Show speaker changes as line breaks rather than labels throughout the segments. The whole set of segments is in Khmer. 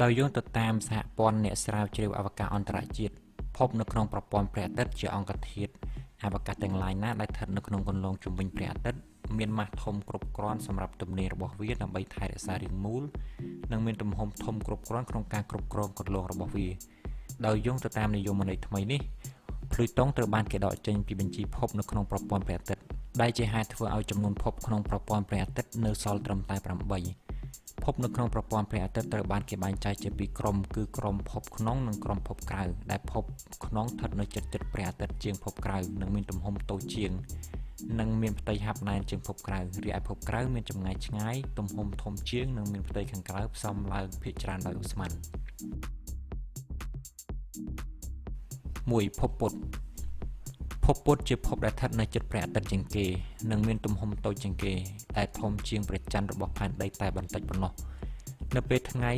ដោយយោងទៅតាមសហព័ន្ធអ្នកស្រាវជ្រាវអវកាសអន្តរជាតិភពនៅក្នុងប្រព័ន្ធព្រះអាទិត្យជាអង្គធាតុអវកាសទាំងឡាយណាដែលស្ថិតនៅក្នុងគន្លងជុំវិញព្រះអាទិត្យមានម៉ាស់ធំគ្រប់គ្រាន់សម្រាប់ទំនាញរបស់វាដើម្បីថែរក្សារាងមូលនិងមានទំហំធំគ្រប់គ្រាន់ក្នុងការគ្រប់គ្រងគន្លងរបស់វាដោយយោងទៅតាមនិយមន័យថ្មីនេះភ្លុយតុងត្រូវបានគេដកចេញពីបញ្ជីភពនៅក្នុងប្រព័ន្ធព្រះអាទិត្យដែលជាហេតុធ្វើឲ្យចំនួនភពក្នុងប្រព័ន្ធព្រះអាទិត្យនៅសល់ត្រឹមតែ8ភពនៅក្នុងប្រព័ន្ធព្រះអាទិត្យត្រូវបានគេបែងចែកជាពីរក្រុមគឺក្រុមភពក្នុងនិងក្រុមភពក្រៅដែលភពក្នុងស្ថិតនៅជិតៗព្រះអាទិត្យជាងភពក្រៅនិងមានទំហំតូចជាងនិងមានផ្ទៃហាប់ណែនជាងភពក្រៅរីឯភពក្រៅមានចម្ងាយឆ្ងាយទំហំធំជាងនិងមានផ្ទៃខាងក្រៅផ្សំឡើងភាគច្រើនដោយឧស្ម័ន1ភពពុទ្ធភពពុទ្ធជាភពដែលស្ថិតនៅជិតព្រះអាទិត្យជាងគេនិងមានទំហំតូចជាងគេដែលធំជាងព្រះច័ន្ទរបស់ផែនដីតែបន្តិចប៉ុណ្ណោះនៅពេលថ្ងៃ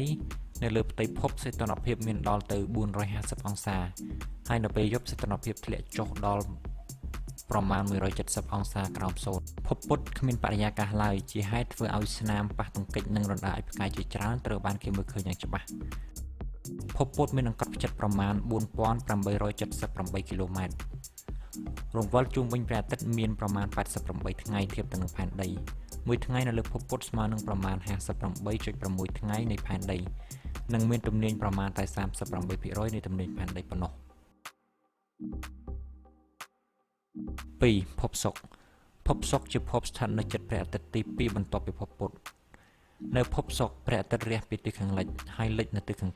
នៅលើផ្ទៃភពសីតុណ្ហភាពមានដល់ទៅ450អង្សាហើយនៅពេលយប់សីតុណ្ហភាពធ្លាក់ចុះដល់ប្រមាណ170អង្សាក្រោមសូន្យភពពុទ្ធគ្មានបរិយាកាសឡើយជាហេតុធ្វើឲ្យស្នាមប៉ះទង្គិចនិងរណ្ដៅឲ្យផ្កាយជាច្រើនត្រូវបានគេមើលឃើញយ៉ាងច្បាស់ភពពុទ្ធមានអង្កត់ផ្ចិតប្រមាណ4878គីឡូម៉ែត្ររង្វិលជុំវិញព្រះអាទិត្យមានប្រមាណ88ថ្ងៃធៀបទៅនឹងផែនដីមួយថ្ងៃនៅលើភពពុទ្ធស្មើនឹងប្រមាណ58.6ថ្ងៃនៃផែនដីនិងមានទំនាញប្រមាណតែ38%នៃទំនាញផែនដីប៉ុណ្ណោះ2ភពសុក្រភពសុក្រជាភពស្ថិតនៅជិតព្រះអាទិត្យទី2បន្ទាប់ពីភពពុទ្ធនៅភពសុក្រព្រះអាទិត្យរះពីទិសខាងលិចហើយលិចនៅទិសខាង